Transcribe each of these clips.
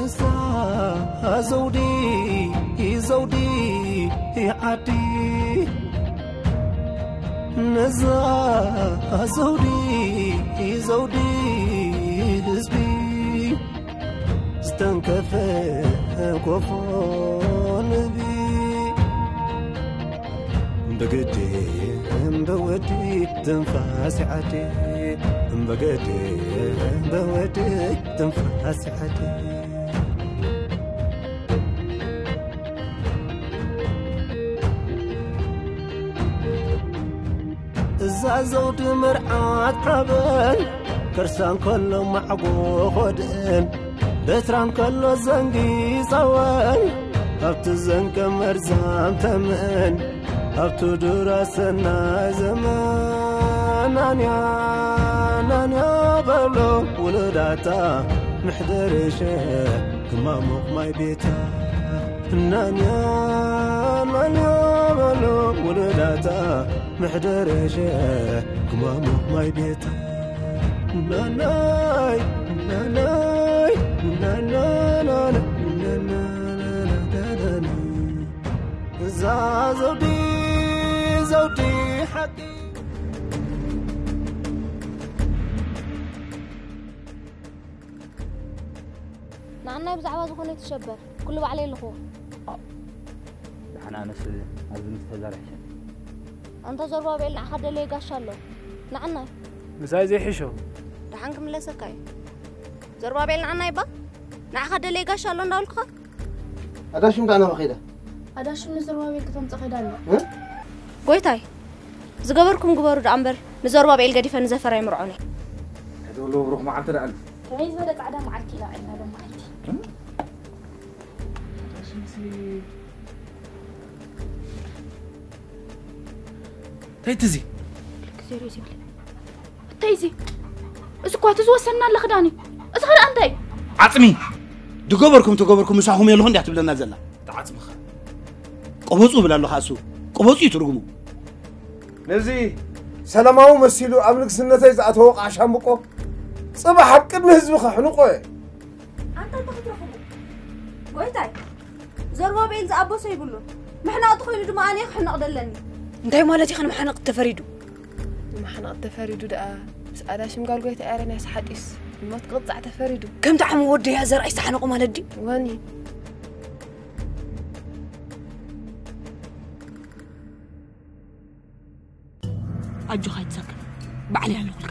እዛ ዘውዲ፣ ዘውዲ ዓዲ፣ ነዛ ዘውዲ፣ ዘውዲ ህዝቢ፣ ዝተንከፈ ኮፎ ንቢ። እምበገዲ፣ እምበወዲ ትንፋስ ዓዲ፣ እምበገዲ፣ እምበወዲ ትንፋስ ዓዲ። እዛ ዘውዲ መርዓት ሓበን፣ ከርሳ እንከሎ ማዕጎ ኾድእን፣ በትራ እንከሎ ዘንጊ ጸወን፣ ኣብቲ ዘንገ መርዛም ተመን፣ ኣብቲ ዱራ ሰናይ ዘመን። ናንያ፣ ናንያ በሎ ውሉዳታ፣ ምሕደርሸ ክማሙቕ ማይ ቤታ። ናንያ፣ ናንያ በሎ ውሉዳታ፣ ምሕደርሸ ክማሙቕ ማይ ቤታ። ናናይ፣ ናናይ፣ ናናናና፣ ናናናና። እዛ ዘውዲ፣ ዘውዲ ሓቂ። ንዓናይ ብዛዕባ ዝኾነ ይትሸበር፣ ኩሉ ባዕለይ ኣለኹዎ። ደሓን ኣነስ ኣብዚ ምስ ተዛርሕሽን። ኣንታ ዘሩባቤል ንዓኻ ደለየ ጋሻ ኣሎ። ንዓናይ። ምሳይ ዘይሕሾ። ደሓን ክምለሰካ እዩ። ዘሩባቤል ንዓናይ እባ። ንዓኻ ደለየ ጋሻ ኣሎ እንዳበልኩኻ። ኣዳሽም ዳኣ ናበይ ከይዳ? ኣዳሽም ንዘሩባቤል ክተምጽእ ከይዳ ኣላ። እ? ጎይታይ፣ ዝገበርኩም ግበሩ ደኣ እምበር፣ ንዘሩባቤል ገዲፈ ንዘፈር ኣይምርዖን እየ። ሕዚ ወሎ ብሩኽ መዓልቲ ደኣ ኣሎ። ከመይ ዝበለ ጻዕዳ መዓልቲ ኢና ዒልና ሎም መዓልቲ። እንታይ ትዚ? ልክ ዘርኢ ዘይብለ። እንታይ እዚ? እዚ እኳ እቲ ዝወሰንና ኣለ ክዳን እዩ። እዚ ኸ ደኣ እንታይ? ዓጽሚ! ድገበርኩም ተገበርኩም ምሳኹም የለኹ እንዲያ ትብለና ዘላ። ተዓጽምኻ። ቆበጹ እብል ኣለኹ እሱ። ቆበጹ እዩ ትርጉሙ። ነዚ ሰላማዊ መሲሉ ኣብ ንግስነተይ ዝኣተወ ቃዕ ሻምብቆ ጽባሕ ኣብ ቅድሚ ህዝቢ ከሕንቆ እየ። ኣንታ እንታይ ክትረኽቡ? ጎይታይ፣ ዘሩባቤል ዝኣበሶ ይብሉን። መሕነቕቲ ኮይኑ ድማ ኣነ ክሕነቕ ደለኒ። እንታይ ማለት እዩ ከ ንመሓነቕቲ ተፈሪዱ? ንመሓነቕቲ ተፈሪዱ ደኣ ምስ ኣዳሽም ጓል ጎይታ ኤረንያስ ሓጢስ ብሞት ክቕጻዕ ተፈሪዱ። ከምቲ ዓሚ ወደያ ዘርኣይ ዝተሓነቑ ማለት ድዩ? ወኒ። ኣጆኻ ኣይትሰክፍ። ባዕለይ ኣለኹልካ።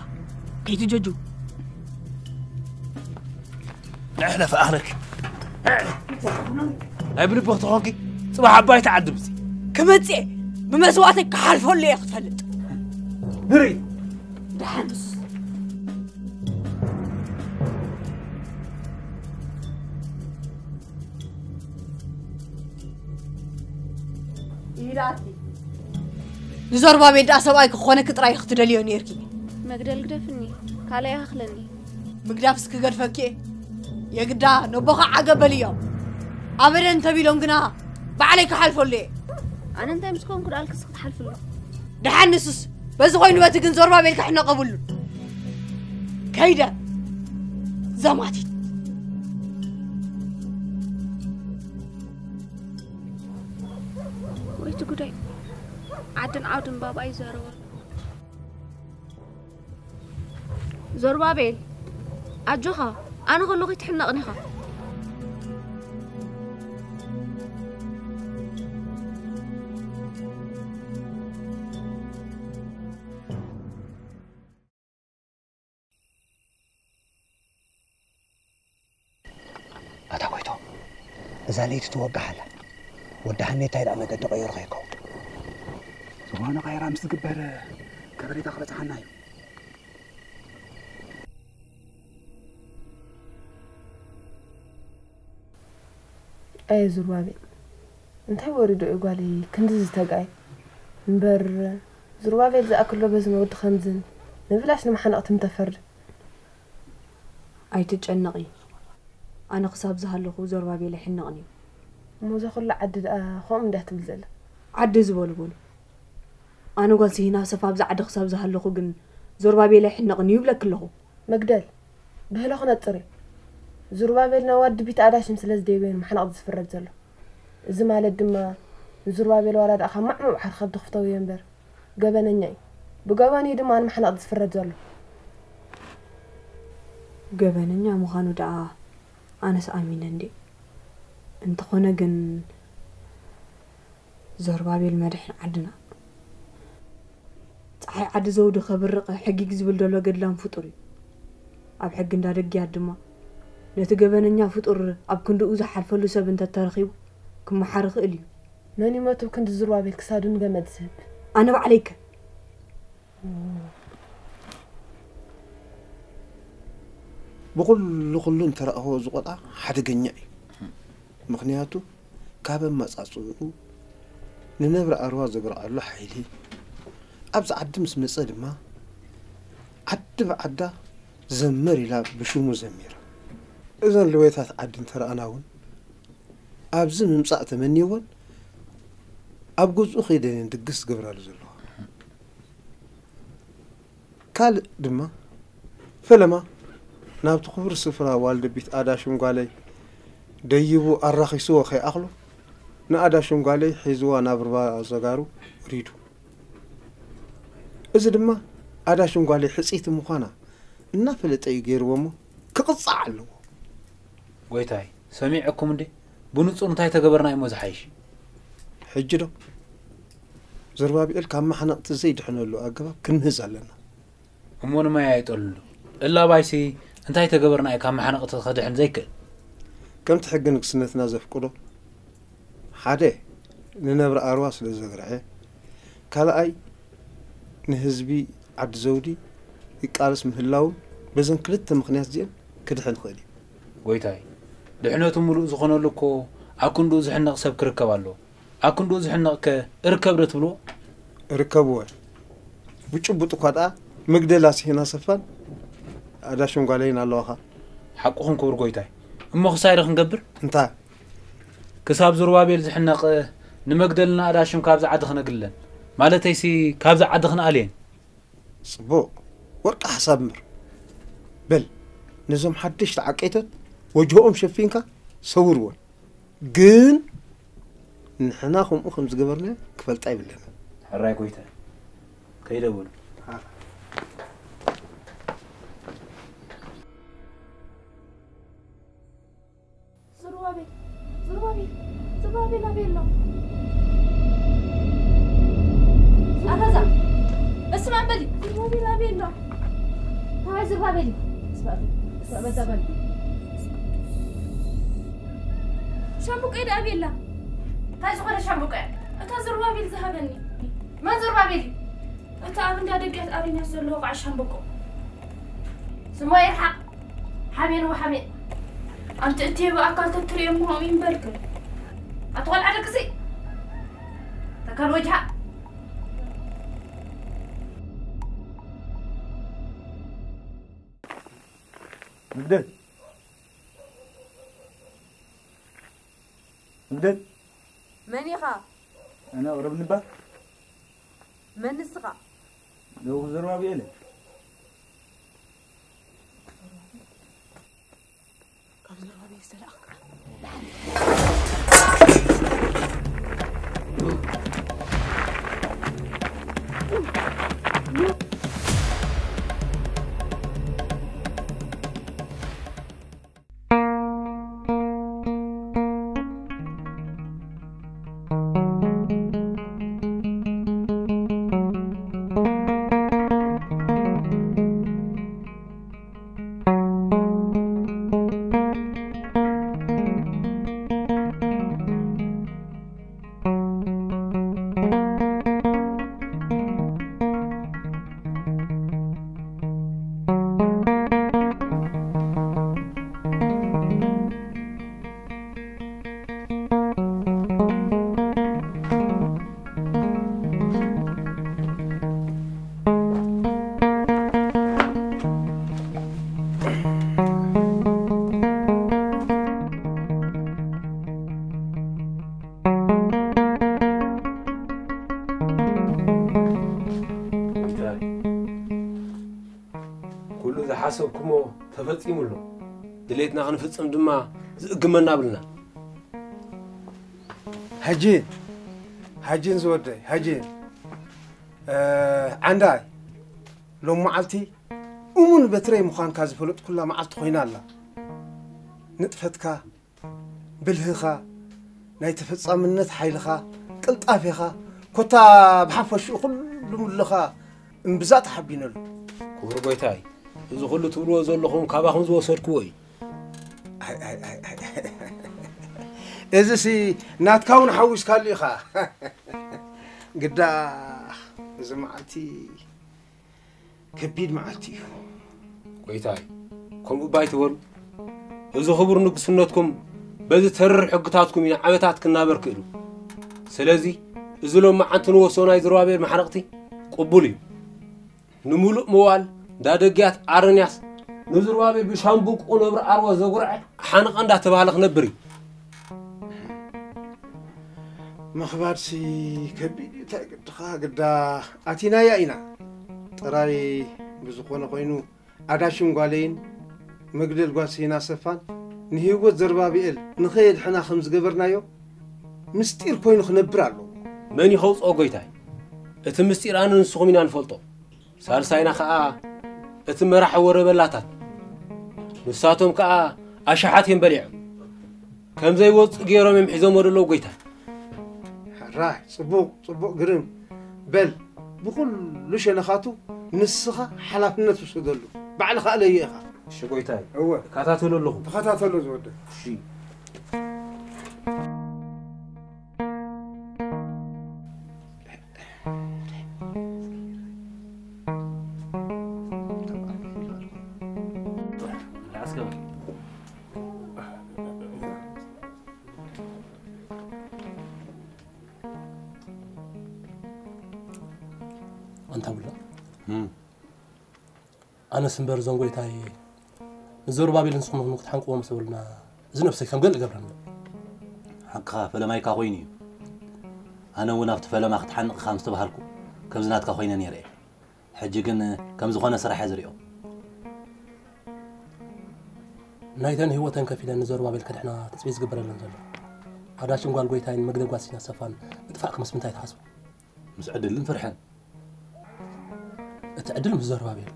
ከይትጀጁ። ንሕለፍ ኣኽለኪ። ናይ ብልቢ ክትኾንኪ ጽባሕ ዓባይቲ ዓዲ ምጺ። ክመጽእ ብመስዋእተይ ክሓልፈሉ እየ ክትፈልጥ። ንርኢ። ደሓንስ። ኢላቲ። ንዘሩባቤል ደኣ ሰብኣይ ክኾነኪ ጥራይ ክትደልዮ ነይርኪ። መግደል ግደፍኒ፣ ካልእ ኣይኣኽለኒ። ምግዳፍስ ክገድፈኪ እየ። የግዳ ነቦኻ ዓገብ በልዮ። ኣበደን እንተቢሎም ግና ባዕለይ ክሓልፈሉ እየ። ኣነ እንታይ ምስ ኮንኩ ደኣልክስ ክትሓልፍሉ? ደሓን ንሱስ በዚ ኮይኑ በቲ ግን ዘሩባቤል ክሕነቕ የብሉን። ከይደ ዘማቲት። ወይቲ ጉዳይ፣ ዓድን ዓውድን ባባ ይዛረቡ። ዘሩባቤል፣ ኣጆኻ፣ ኣነ ከለኹ ይትሕነቕን ኢኻ። ኣታ ጎይቶ፣ እዛ ለይቲ ትወግሕ ኣላ። ወዲ ሃኔ እንታይ ደኣ መገዲ ቀይሩ ከይከውን? ዝኾነ ቀይራ ምስ ዝግበር ከበሬታ ክበጽሓና እዩ። ኣየ ዙርባቤል፣ እንታይ ወሪዱ እዩ ጓለይ ክንድዚ ዝተግኣይ? እምበር ዙርባቤል ዝኣክሎ በዝን ወዲ ከምዝን ንብላሽ ንመሓነቕቲ ምተፈርድ። ኣይትጨነቒ፣ ኣነ ክሳብ ዝሃለኹ ዞርባቤል ኣይሕነቕን እዩ። እሞ እዛ ኩላ ዓዲ ደኣ ከምኡ እንድያ ትብል ዘላ? ዓዲ ዝበሉ በሉ። ኣነ ጓል ስሂና ሰፍ ኣብዛ ዓዲ ክሳብ ዝሃለኹ ግን ዞርባቤል ኣይሕነቕን እዩ ይብለኪ ኣለኹ። መግደል፣ ብህለ ክነጽር እዩ። ዙርባቤል ናብ ዋዲ ቢት ኣዳሽም ስለ ዝደይበ እዩ ንማሕነቕቲ ዝፍረድ ዘሎ። እዚ ማለት ድማ ንዙርባቤል ዋላ ደኣ ካብ ማዕሙዕ ባሕሪ ካብ ድኽፍተው እየ እምበር ገበነኛ እዩ። ብገበኑ እዩ ድማ ንማሕነቕቲ ዝፍረድ ዘሎ። ገበነኛ ምዃኑ ደኣ ኣነስ ኣሚነ እንዴ። እንተኾነ ግን ዞርባቤል መድሕን ዓድና፣ ፀሓይ ዓዲ ዘውዲ ከብርቕ ሕጊግ ዝብል ዘሎ ገድላም ፍጡር እዩ። ኣብ ሕጊ እንዳደግያት ድማ ነቲ ገበነኛ ፍጡር ኣብ ክንድኡ ዝሓልፈሉ ሰብ እንተተረኺቡ ክመሓር ይኽእል እዩ። መን ይመቱ ክንዲ ዝርባቤል ክሳዱ ንገመድ ዝህብ? ኣነ ባዕለይከ? ብኹሉ ኩሉ እንተረኣኽዎ እዚ ቆልዓ ሓደገኛ እዩ። ምኽንያቱ ካብ ኣመጻጽእኡ ንነብሪ ኣርዋ ዘግርዓሉ ሓይሊ ኣብዚ ዓዲ ምስ መጸ ድማ ዓዲ ብዓዳ ዘመር ኢላ ብሽሙ ዘሚራ። እዘን ልወይታት ዓዲ እንተረኣና እውን ኣብዚ ምምጻእ ተመንየወን ኣብ ገዝኡ ከይደን እየን ድግስ ዝገብራሉ ዘለዋ። ካልእ ድማ ፈለማ ናብቲ ክቡር ስፍራ ዋልድቢት ኣዳ ሽምጓለይ ደይቡ ኣራኺስዎ ከይኣኽሎ ንኣዳ ሽምጓለይ ሒዝዋ ናብ ርባ ዘጋሩ ሪዱ። እዚ ድማ ኣዳ ሽምጓለይ ሕጽይቲ ምዃና እናፈለጠ እዩ ገይርዎ እሞ ክቕጻዕ ኣለዎ። ጎይታይ፣ ሰሚዐኩም እንዴ? ብንጹር እንታይ ተገበርና እሞ ዝሓይሽ? ሕጂ ዶ? ዘርባብኤል ካብ ማሕነቕቲ ዘይድሕነሉ ኣገባብ ክንምህዝ ኣለና። እሞ ንማይ ኣይጠልሉ። እላባይሲ እንታይ ተገበርና እዩ ካብ ማሕነቕቲ ከድሕን ዘይክእል? ከምቲ ሕጊ ንግስነትና ዘፍቅዶ፣ ሓደ ንነብሪ ኣርዋ ስለ ዘግርሐ፣ ካልኣይ ንህዝቢ ዓዲ ዘውዲ ይቃለስ ምህላውን በዘን ክልተ ምኽንያት እዚአን ክድሕን ይኽእል እዩ። ጎይታይ፣ ድሕነቱ ምሉእ ዝኾነሉ እኮ ኣብ ክንድኡ ዝሕነቕ ሰብ ክርከብ ኣለዎ። ኣብ ክንድኡ ዝሕነቕ ከ እርከብ ዶ ትብልዎ? እርከብወ። ብጭቡጥ እኳ ደኣ መግደል ኣስሂና ሰፋን ኣዳሽን ጓለይን ኣለዋኻ። ሓቅኹም ክቡር ጎይታይ። እሞ ክሳይ ዶ ክንገብር? እንታይ? ክሳብ ዙርባቤል ዝሕነቕ ንመግደልና ኣዳሽም ካብዚ ዓዲ ክነግለን፣ ማለተይሲ ካብዚ ዓዲ ክንኣልየን። ጽቡቕ ወርቂ ሓሳብ ምር። በል ነዞም ሓደሽቲ ዓቀይቶት ወጅሆኦም ሸፊንካ ሰውርወን። ግን ንሕና ከምኡ ከም ዝገበርናዮ ክፈልጣ የብለንን። ሕራይ ጎይታ ከይደ በሉ። ዝሩባቤል ዝሩባቤል ዝሩባቤል ኣበይ ኣሎ? ኣታዛ በስመ ኣብ በሊ። ዝሩባቤል ኣበይ ኣሎ? ታባይ ዝሩባቤል እዩ። በስመ ኣብ በሊ። በስመ ኣብ በሊ። ሻምቡቀይ ደኣ ኣበይ ኣላ? እንታይ ዝኾነ ሻምቡቀ? እታ ዝሩባቤል ዝሃበኒ። መን ዝሩባቤል እዩ? እታ ኣብ እንዳ ደገት ኣሪናስ ዘለዎ ከዓ ሻምበቆ። ስማ ይርሓቕ። ሓሜን ወሓሜን። ኣንቲ እትህቢ ኣካል ተትርእዮ እሞ ከምኡ ይምበልክን። ኣቲ ቆልዓ ደቅሲ። ተካል ወጅሃ። መግደል። መግደል። መን ኢኻ? ኣነ ኣቕርብ ንባ። መን ንስኻ? ለውኽ ዘርባብኤል። ካብ ዘርባብኤል ዝተላእኽካ። ኩሉ ዝሓሰብኩሞ ተፈጺሙ ኣሎ። ድሌትና ክንፍጽም ድማ ዝእግመና ብልና። ሓጂ፣ ሓጂን ዝወደይ፣ ሓጂ፣ እ፣ ዓንዳይ፣ ሎም መዓልቲ እሙን በትረይ ምዃንካ ዝፈለጥኩላ መዓልቲ ኮይና ኣላ። ንጥፈትካ፣ ብልህኻ፣ ናይ ተፈጻምነት ሓይልኻ፣ ቅልጣፌኻ፣ ኮታ ብሓፈሽኡ ኩሉ ምልኻ እምብዛ ተሓቢነሉ። ክቡር ጎይታይ፣ እዚ ኩሉ ትብልዎ ዘለኹም ካባኹም ዝወሰድክዎ እዩ። ኣይ፣ ኣይ፣ ኣይ፣ ኣይ። እዚሲ ናትካ እውን ሓዊስካሉ ኢኻ። ግዳ እዚ መዓልቲ ከቢድ መዓልቲ እዩ። ጎይታይ፣ ከምኡ እባ ኣይትበሉ። እዚ ክቡር ንግስነትኩም በዚ ተሪር ሕግታትኩም እዩ ንዓመታት ክናበር ክእሉ። ስለዚ፣ እዚ ሎማዓንቲ ንወስኦ ናይ ዘሩባቤል ማሕረቕቲ ቅቡል እዩ። ንምሉእ መዋል እንዳ ደግያት ኣረንያስ ንዘሩባቤል ብሻምብቆ ነብሪ ኣርዋ ዘጉርዐ ሓንቐ እንዳተባህለ ክነብር እዩ። ምኽባድሲ ከቢድ እዩ። እንታይ ግድኻ ግዳ ኣቲናያ ኢና። ጥራይ ብዝኾነ ኮይኑ ኣዳሽም ጓለይን መግደል ጓል ስሂን ኣሰፋን ንህይወት ዘሩባብኤል ንኸየድሕና ከም ዝገበርናዮ ምስጢር ኮይኑ ክነብር ኣለዎ። መን እዩ ከውፅኦ ጎይታይ? እቲ ምስጢር ኣነ ንስኹም ኢና ንፈልጦ። ሳልሳይና ኸኣ እቲ መራሒ ወረበላታት። ንሳቶም ከኣ ኣሽሓት እዮም በሊዖም። ከም ዘይወጽእ ገይሮም እዮም ሒዞሞ ዘለዉ ጎይታ። ሕራይ፣ ጽቡቕ፣ ጽቡቕ ግርም። በል፣ ብኹሉ ሸነኻቱ ንስኻ ሓላፍነት ውሰደሉ። ባዕልኻ ኣለዮ ኢኻ። እሺ ጎይታይ። እወ። እከታተሎ ኣለኹ። ተኸታተሎ ዝወደ። እሺ። ኣንታ ብሎ። እም። ኣነስ እምበር እዞም ጎይታይ ንዘሩባቤል ንስኹም ንክትሓንቅዎ ምስ በሉና፣ እዚ ነብሰይ ከም ገል እገብረኒ። ሓቅኻ ፈለማይካ ኮይኑ እዩ። ኣነ እውን ኣብቲ ፈለማ ክትሓንቕ ኢኻ ምስ ተባሃልኩ፣ ከምዚ ናትካ ኮይነ ነይረ እየ። ሕጂ ግን ከም ዝኾነ ስራሕ እየ ዝሪኦ። ናይተን ህይወተን ከፊለን ንዘሩባቤል ከድሕና ትጽቢት ዝግበረለን ዘሎ ኣዳሽም ጓል ጎይታይን መግደል ጓል ሲና ሰፋን ምጥፋእካ ምስ ምንታይ ትሓስቦ? ምስ ዕድልን ፍርሕን። እቲ ዕድል ምስ ዘሩባቤል፣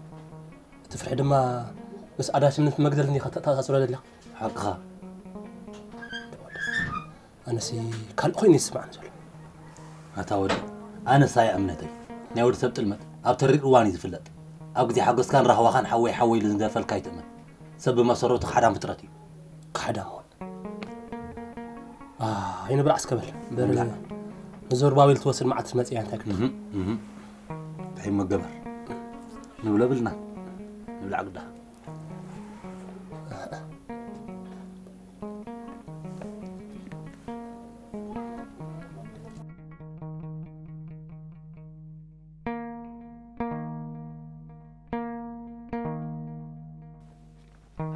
እቲ ፍርሒ ድማ ምስ ኣዳሽምን መግደልን ኢኻ ተተኣሳስሮ ዘለኻ። ሓቅኻ። ኣነሲ ካልእ ኮይኑ ይስማዕኒ ዘሎ። ኣታ ወዲ፣ ኣነስ ኣየ እምነተይ። ናይ ወዲ ሰብ ጥልመት ኣብ ተሪር እዋን እዩ ዝፍለጥ። ኣብ ግዜ ሓጎስካን ራህዋኻን ሓወይ ሓወይ ኢሉ ዝገፈልካ ኣይትእመን። ሰብ ብመሰረቱ ካሕዳም ፍጥረት እዩ። ካሕዳም እውን። ኣ፣ ኣይንብላዕ እስከ በል። እምበር ንብላዕ። ንዘሩባቤል ትወስድ መዓልቲ ትመጽእ እያ፣ እንታይ ክትብል? እህ፣ እህ። እንታይ እሞ ገበር? ንብሎ ብልና። ንብላዕ ግዳ።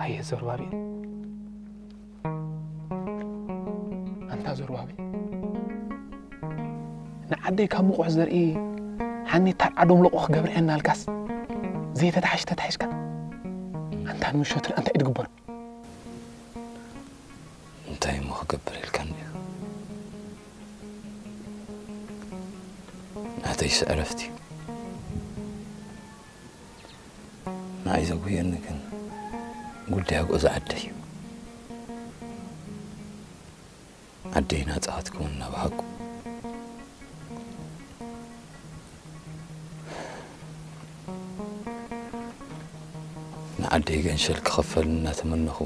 ኣየ ዘሩባቤል፣ ኣንታ ዘሩባቤል፣ ንዓደይ ካብ ምቑሕ ዘርኢ ሓኔታ ኣዶም ለቆ ክገብርዐና ኣልካስ ዘይተታሕሽ ተታሒሽካ፣ ኣንታ ንምሾት ርኣ እንታይ እዩ ዝግበር? እንታይ እሞ ክገብር ኢልካኒ? ናተይስ ዕረፍቲ እዩ። ንዓይ ዘጉህየኒ ግን ጉዳይ ኣጎዛ ዓደይ እዩ። ዓደይ ናጻ ክትከውን እናበሃግኩ፣ ንዓደይ ገንሸል ክኸፈል እናተመነኹ፣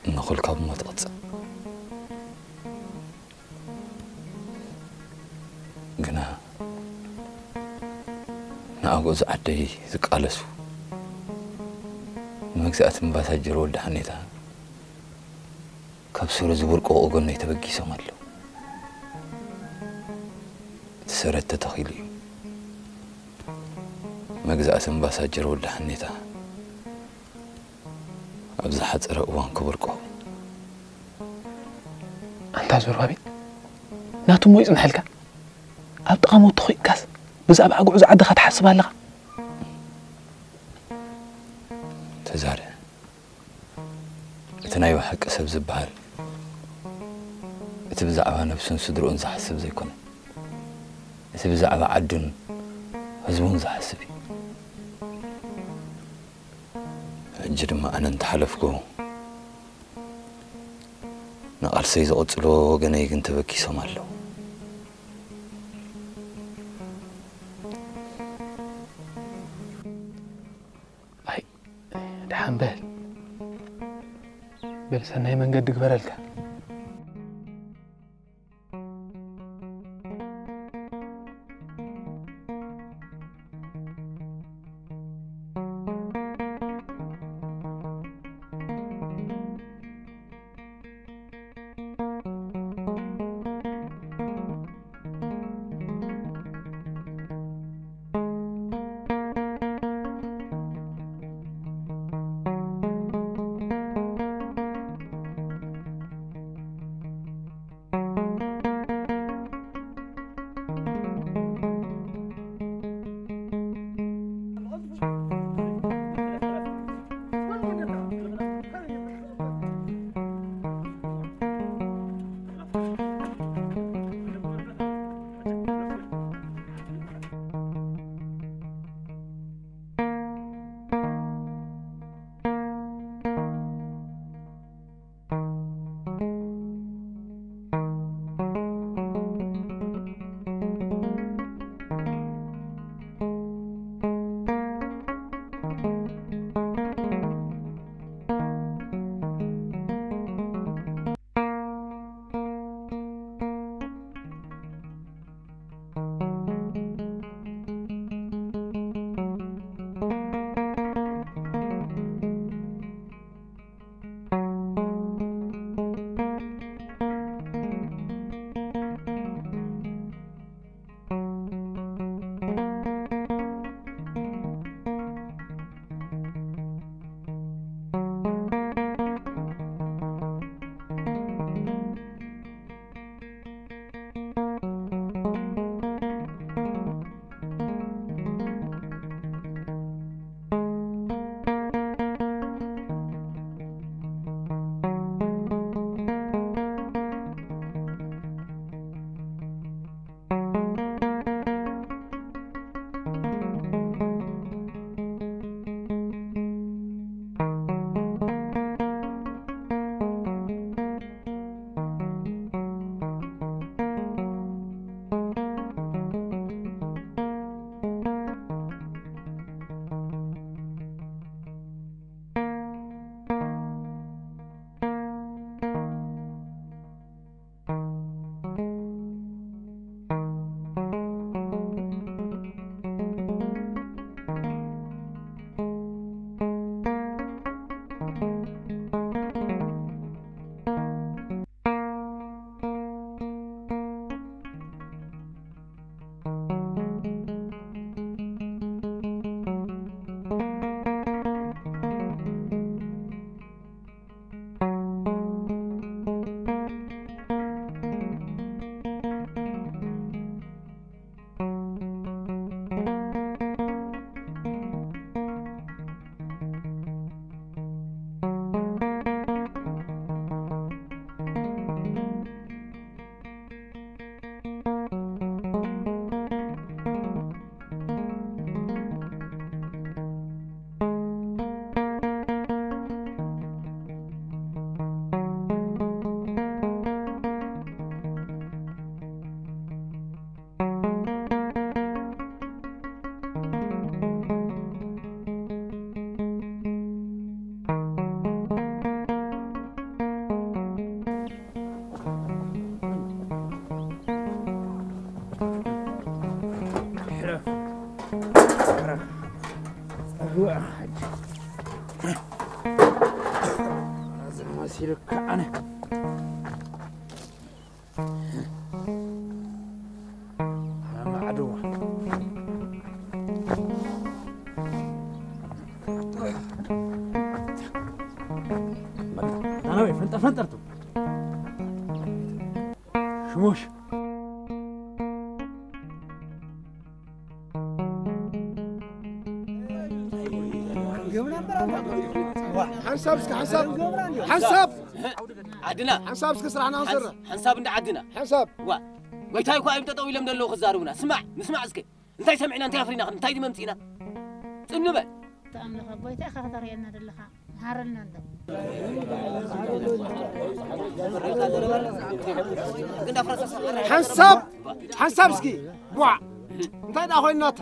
እነኹል ካብ ሞት ቐጽዕ። ግና ንኣጎዛ ዓደይ ዝቃለሱ፣ ንመግዛእቲ ኣምባሳጀር ወልደ ሓኔታ ካብ ስሩ ዝብርቅቑ ጎነይ ተበጊሶም ኣለዉ። እቲ ሰረት ተተኺሉ እዩ። መግዛእቲ ኣምባሳጀር ወልደ ሓኔታ ኣብ ዝሓጸረ እዋን ክብርቆ። ኣንታ ዞርባቤል፣ ናቱ እሞ ይጽንሐልካ። ኣብ ጥቓ ሞት ተኾይንካስ ብዛዕባ ጉዕዞ ዓድኻ ትሓስብ ኣለኻ። ተዛረ። እቲ ናይ ብሓቂ ሰብ ዝበሃል፣ እቲ ብዛዕባ ነብሱን ስድርኡን ዝሓስብ ዘይኮነ፣ እቲ ብዛዕባ ዓዱን ህዝቡን ዝሓስብ እዩ። ሕጂ ድማ ኣነ እንተሓለፍኩ፣ ንቓልሰይ ዝቕጽልዎ ወገነይ ግን ተበጊሶም ኣለዉ። ኣይ፣ ደሓን በል። በል፣ ሰናይ መንገዲ ግበረልካ። መሲልካ ኣነ ማዕድዋ። ናናወይ ፈንጠር ፈንጠር ትብል ሽሙሽ። ሓንሳብ እስኪ ሓንሳብ ሓንሳብ ዓድና ሓንሳብ እስኪ ስራሕና ክንሰርሕ ሓንሳብ እንዳ ዓድና ሓንሳብ ዋ ጎይታይ እኳ እዮም ጠጠው ኢሎም ዘለዉ ክዛርቡና። ስማዕ ንስማዕ እስከ እንታይ ሰሚዕና እንታይ ኣፍሪና እንታይ ድመምፂእና? ፅን በል ተኣምልኻ ጎይታ ኢኻ ከተርእየና ዘለኻ። መሃረልና እንዶ። ሓንሳብ ሓንሳብ እስኪ ቧዕ እንታይ ደኣ ኮይንናታ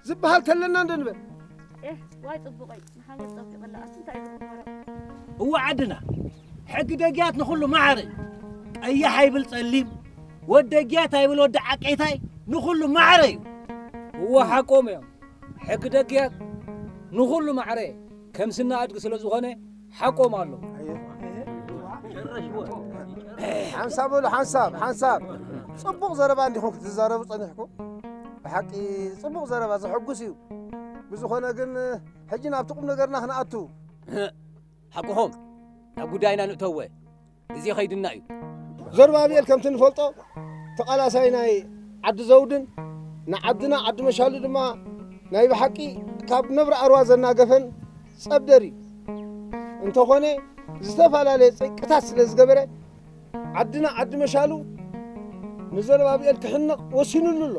ዝበሃል ተለና እንዶ ንበል። ኤህ ዋይ ጽቡቐይ ንሓመድ ጸቢቑላ ኣስ እንታይ ዝግበሮ? እወ ዓድና ሕጊ ደግያት ንኹሉ ማዕረ እዩ። ቀይሕ ኣይብል ጸሊም፣ ወዲ ደግያት ኣይብል ወዲ ዓቄታይ ንኹሉ ማዕረ እዩ። እወ ሓቆም እዮም። ሕጊ ደግያት ንኹሉ ማዕረ ከም ስና ኣድጊ ስለ ዝኾነ ሓቆም ኣለዉ። ሓንሳብ በሉ ሓንሳብ ሓንሳብ ጽቡቕ ዘረባ እንዲኹም ክትዛረቡ ጸኒሕኩም። ብሓቂ ጽቡቕ ዘረባ ዘሐጉስ እዩ። ብዝኾነ ግን ሕጂ ናብቲ ቁም ነገርና ክንኣቱ። ሓቅኹም ናብ ጉዳይና ንእተወ ግዜ ኸይድና እዩ። ዘሩባብኤል ከምቲ ንፈልጦ ተቓላሳይ ናይ ዓዲ ዘውድን ንዓድና ዓዲ መሻሉ ድማ ናይ ብሓቂ ካብ ነብሪ ኣርዋ ዘናገፈን ጸብደር እዩ። እንተኾነ ዝተፈላለየ ጸይቅታት ስለ ዝገበረ ዓድና ዓዲ መሻሉ ንዘሩባብኤል ክሕነቕ ወሲኑሉ ኣሎ።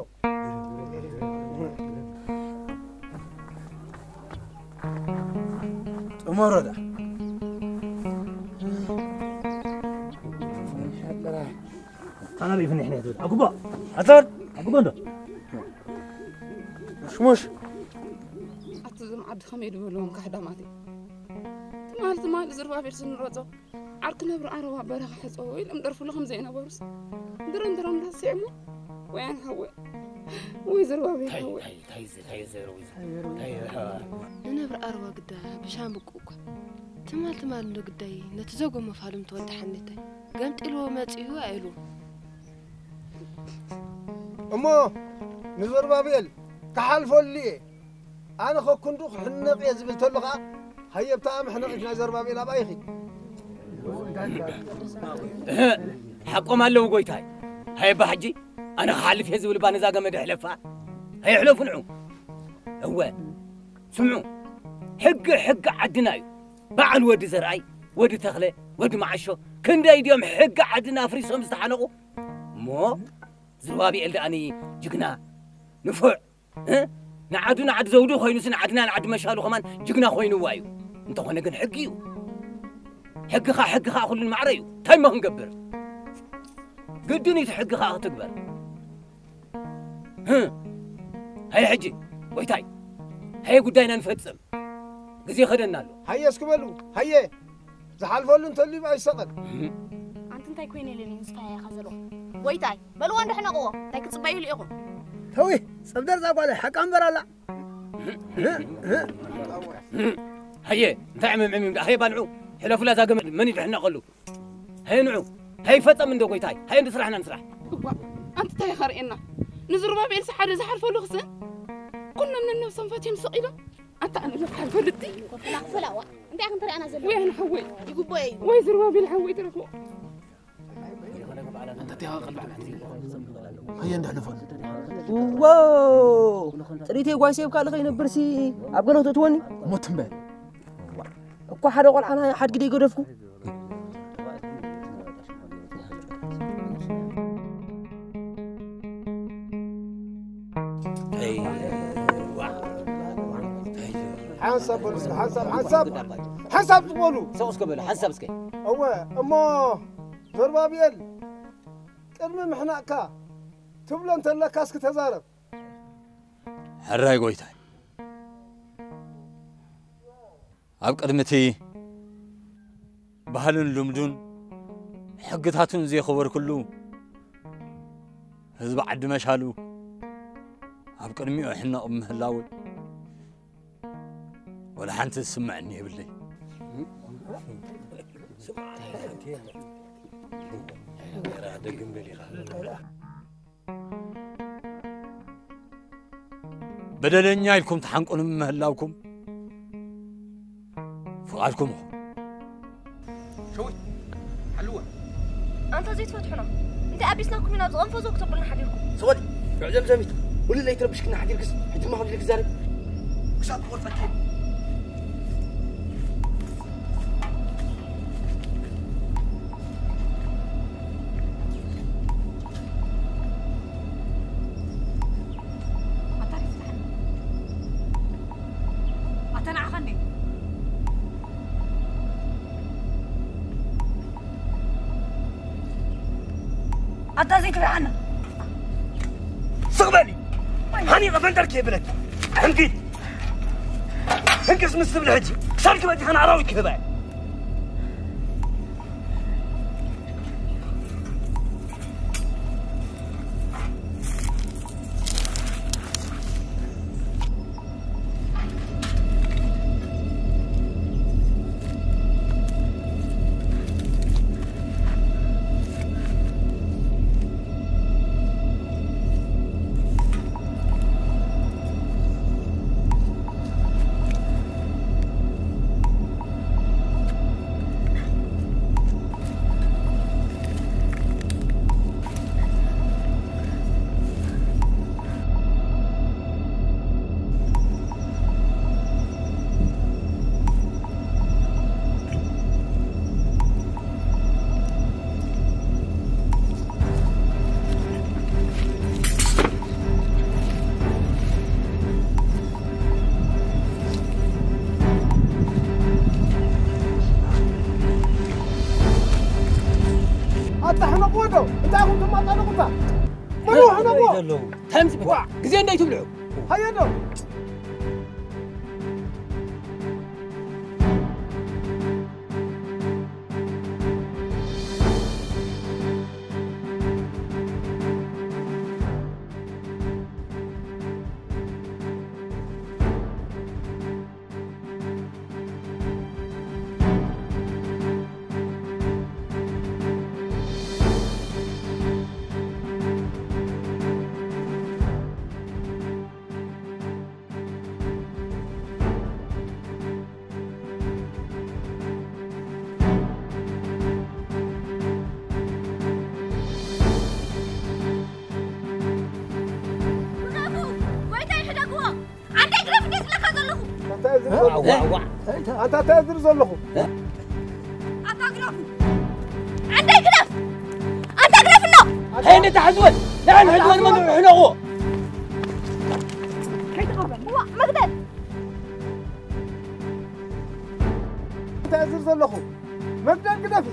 ጥመሮ ዳ ኣናበይ ፍንሕ ነ ትብል ኣጉቦ ኣዛር ኣጉቦ እንዶ ሽሙሽ ኣቲ እዞም ዓዲ ከመይ ድበልዎም ካሕዳማት ትማሊ ትማሊ ዘሩባቤል ስንረጾ ዓርኪ ነብሪ ኣረዋ በረኻ ሕፀዎ ኢሎም ደርፍሉ ከም ዘይነበሩስ ድረን ድረን እንዳስዕሞ ወይ ኣንሓወ ወይ ዘሩባቤል ሓወ ንነብሪ ኣርዋ ግዳ ብሻምብቁ እኳ ትማል ትማል እንዶ ግዳይ ነቲ ዘጎሞ ፋሉም ተወዲ ሓኔታይ ገምጢልዎ መጺኡ ኣይሉ እሞ ንዘሩባብኤል ክሓልፈሉ እየ ኣነ ኸኩንዱ ክሕነቕ እየ ዝብል ተሎ ኸዓ ሃየብታ ምሕነቒት ናይ ዘሩባብኤል ኣብኣ ይኺድ ሓቆም ኣለዉ ጎይታይ ሃየባ ሕጂ ኣነ ክሓልፍ እየ ዝብል ባነዛ ገመድ ሕለፋ ሃየሕለፉ ንዑ እወ ስምዑ ሕጊ ሕጊ ዓድና እዩ በዓል ወዲ ዘርኣይ ወዲ ተኽለ ወዲ መዓሾ ክንደይ ድዮም ሕጊ ዓድና ኣፍሪሶም ዝተሓነቑ እሞ ዝሩባብኤል ደኣኒ ጅግና ንፉዕ ንዓዱ ንዓዲ ዘውዱ ኮይኑስ ንዓድና ንዓዲ መሻሉ ከማን ጅግና ኮይንዋ እዩ እንተኾነ ግን ሕጊ እዩ ሕጊኻ ሕጊኻ ኩሉን ማዕረ እዩ እንታይ ሞ ክንገብር ግድን እዩ ሕጊኻ ክትግበር ሃየ ሕጂ ጎይታይ ሃየ ጉዳይና ንፈጽም ግዜ ኸደና ኣሎ ሃየ እስኪ በሉ ሃየ ዝሓልፈሉ እንተልዩ ኣይሰቐል ኣንቲ እንታይ ኮይነ ኢለ ንዝታያ ኢኻ ዘለኹ ጎይታይ በልዎ እንዶ ሕነቕዎ እንታይ ክትፅበዩ ኢኹም ተዊ ጸብደር ዛጓለ ሓቃ እምበር ኣላ ሃየ እንታይ ዕምምዕም ሃየ ባንዑ ሕለፉላ ዛገመድ መን ይድሕነቐሉ ሃየ ንዑ ሃየ ፈጸም እንዶ ጎይታይ ሃየ እንዶ ስራሕና ንስራሕ ኣንቲ እንታይ ኢኻ ርእየና ንዝሩባቤልሲ ሓደ ዝሓልፈሉ ክስእን ኩሎም ነነብሶም ፈትዮም ስቕ ኢሎም ኣታ ኣነ ዝሓልፈሉ እቲ ክላኽፍላ ዋ እንታይ ኢኻ እንተሪኣና ዘሎ ወይ ኣነ ሓወይ ይግቦ እዩ ወይ ዝሩባቤል ሓወይ ትረኽቦ ኣየ እንዳሕለፈሉ እዎ ጥሪተይ ጓይሰይ ኣብ ካልእ ከይነብርሲ ኣብ ገለ ክትእትወኒ እሞ ትንበል እኳ ሓደ ቆልዓና ሓድጊ ደይገደፍኩ ሓንሳብ በሉ እስኪ ሓንሳብ ሓንሳብ ሓንሳብ ዝበሉ ሰው እስከ በሉ ሓንሳብ እስከ እወ እሞ ዘርባብኤል ቅድሚ ምሕናቅካ ትብሎ እንተለካ እስኪ ተዛረብ ሕራይ ጎይታይ ኣብ ቅድሚ እቲ ባህልን ልምዱን ሕግታቱን ዘየኸበርክሉ ህዝቢ ዓዲ መሻሉ ኣብ ቅድሚኡ ሕነቕ ብምህላወይ ወላ ሓንቲ ዝስምዐኒ የብለይ። በደለኛ ኢልኩም ትሓንቁኒ ምህላውኩም ፍቓድኩም ኢኹም። ሸዊት ሓልወ ኣንታ ዘይትፈትሑና እንታይ ኣቢስናኩም ኢና ዝቐንፈ ዞ ክተብሉና ሓዲርኩም ስቕ በሊ ጉዕዘምዘሚት ውልለይ ትረብሽክና ሓዲርክስ ሕጂ ድማ ከምዚ ክዛረብ ክሳብ ክቆርፀኪ ኣታ ዘይትብልዓና። ስቕ በሊ። ሓኒቐ ፈንጠር ከይብለኪ። ሕንኪት። ሕንክስ ምስ ትብሊ ሕጂ ክሳድኪ በቲኸን ኣራዊት ክህባ እየ። ኣታ ሕነቕዎ ዶ? እንታይ ኢኹም ትማጣለቑታ? በሉ ሕነቕዎ። እንታይ ዘለዉ? እንታይ ምስ በሉ? ዋ! ግዜ እንዳይትብልዑ። ሃየ ዶ? ግደፉ! ጎይታይ ሕደግዎ! ዓንደይ ግደፍ እንዴ ዝብለካ ዘለኹ! እንታይ ዝብል ዘለኹ? ኣንታ እንታይ ዝብል ዘለኹ? ኣንታ ግደፉ! ዓንደይ ግደፍ! ኣንታ ግደፍ ኣሎ! ሄይ፣ ነታ ሕዝወን! ንዓን ሕዝወን መን ሕነቑዎ! ከይትቐርበን! እዋ፣ መግደል! እንታይ ዝብል ዘለኹ? መግደል ግደፊ!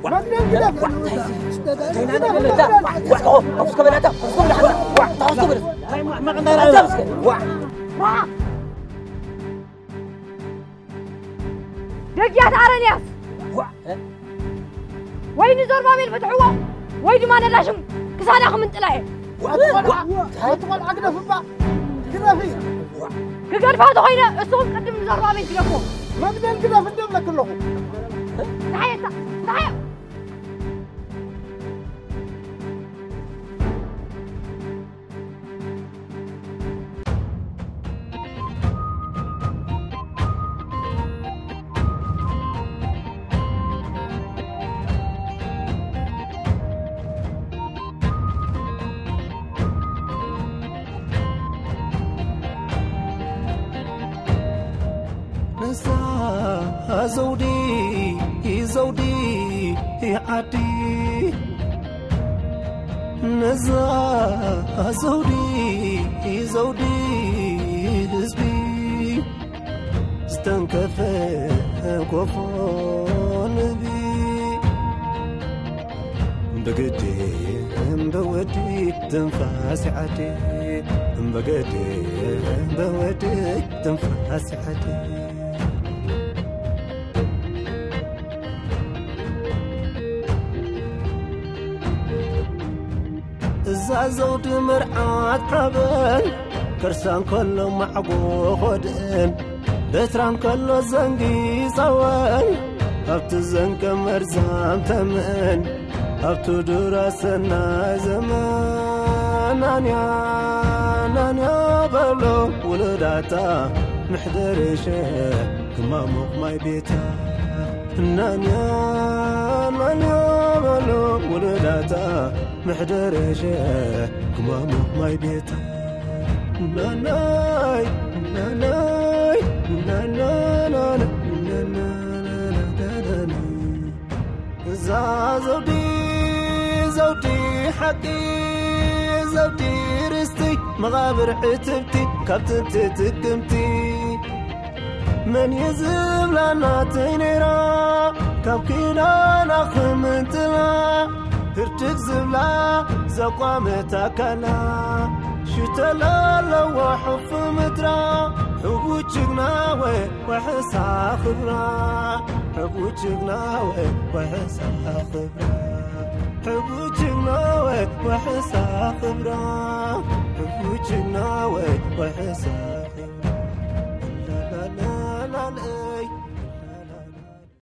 መግደል ግደፊ! ደግያት ኣረንያስ! ወይ ንዘሩባቤል ፍትሕዎ፣ ወይ ድማ ነዳሽም ክሳዳ ክምንጥላ እየ። ኣቲ ቆልዓ፣ ኣቲ ቆልዓ ግደፍ እባ፣ ግደፊ። ክገድፋ ተኾይነ፣ እስኹም ቅድም ንዘሩባቤል ግደፍዎ። መግደል ግደፍ እንደ እብለኪ ኣለኹ። እንታይ እታ፣ እንታይ ነዛ ዘውዲ፣ ዘውዲ ዓዲ፣ ነዛ ዘውዲ፣ ዘውዲ ህዝቢ፣ ዝተንከፈ ኮፎ ንህቢ። በግዲ እምበወዲ ትንፋስ ዓዲ፣ በግዲ እምበወዲ ትንፋስ ዓዲ። እዛ ዘውዲ መርዓት ሓበን፣ ከርሳ እንከሎ ማዕጎ ኾድእን፣ በትራ እንከሎ ዘንጊ ጸወን፣ ኣብቲ ዘንቀ መርዛም ተምእን፣ ኣብቲ ዱር ኣሰናይ ዘመን። ናንያ፣ ናንያ በሎ ውሉዳታ፣ ምሕደርሸ ክማሙቕ ማይ ቤታ። ናንያ፣ ናንያ በሎ ውሉዳታ፣ ምሕደርሸ ክማሙቕ ማይ ቤታ። ናናይ፣ ናናይ፣ ናናናና፣ ናናናና። እዛ ዘውዲ፣ ዘውዲ ሓቂ፣ ዘውዲ ርስቲ፣ መቓብር ዕትብቲ፣ ካብ ጥንቲ ጥቅምቲ። መን እዩ ዝብላ ናተይ ነይራ፣ ካብ ኪዳና ክምንጥላ፣ ህርት ድግ ዝብላ ዘቋመት ኣካላ ሽተላ ኣለዎ ሕፉ ምድራ ሕቡ ጅግና ወይ ወሕሳ ክብራ ሕቡ ጅግና ወይ ወሕሳ ክብራ ሕቡ ጅግና ወይ ወሕሳ ክብራ ሕቡ ጅግና ወይ ወሕሳ